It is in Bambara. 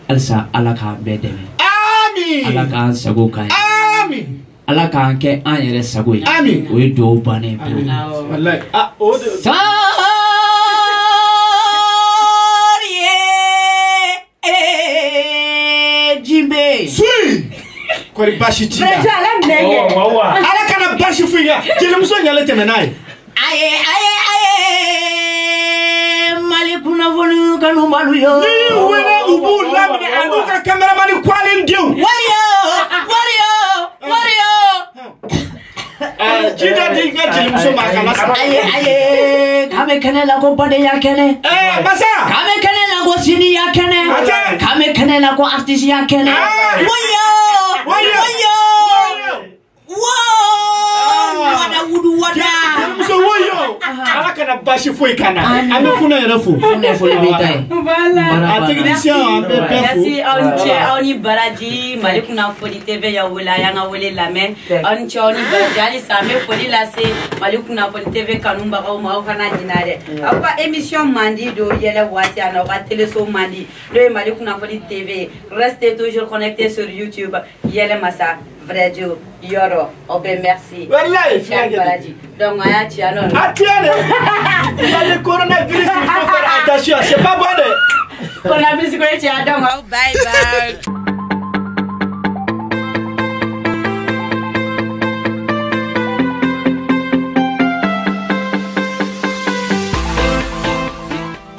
Halisa Ala k'an bɛɛ dɛmɛ. Amin. Ala k'an sago k'an ye. Amin. Ala k'an kɛ an yɛrɛ sago ye. Amin. O ye duwawu bannen ye pewu. Walayi. Ah, o de. Sɔɔri ye Jimbe. Sui. Kɔri baasi t'i la. Ala minɛ kɛ. Ala kana baasi foyi kɛ. Jelimuso ɲalen tɛmɛ n'a ye. Aye aye aye Mali kunnafoni kanubalu yo. N'i y'u wele u b'u laminɛ a n'u ka caméraman kwalen denw. Wariyo wariyo wariyo. Ji dɔ di n ka jelimuso ma a kana sa. Aye aye k'an bɛ kɛnɛ la ko badenya kɛnɛ. Masa. K'an bɛ kɛnɛ la ko siniya kɛnɛ. Atɛ. K'an bɛ kɛnɛ la ko artisiya kɛnɛ. Ah. Wayo. Wayo. Wayo. Wo. Wada wudu wada. Jelimuso woyo. Ala kana baasi foyi k'an na. An bɛ Funɛ yɛrɛ fo. Funɛ foli b'i ta ye. Voilà. A technicien an bɛ bɛɛ fo. Merci aw ni ce aw ni baraji Mali kunnafoni TV y'aw wele a y'an ka wele lamɛn aw ni ce aw ni baraji halisa an bɛ foli lase Mali kunnafoni TV kanubagaw ma aw kana ɲinɛ dɛ aw ka émission mandi don yɛlɛ waati a n'aw ka téléso mandi n'o ye Mali kunnafoni TV restez toujours connectés sur YouTube Yɛlɛ Masa Vrai Joe yɔrɔ aw bɛɛ merci. Walayi Cɛ ni baraji donc an y'a ci yan nɔ. A tiɲɛ de. Il y a le coronavirus, il faut faire attention, c'est pas bon dɛ. Coronavirus ko ye tiɲɛ donc aw bye bye.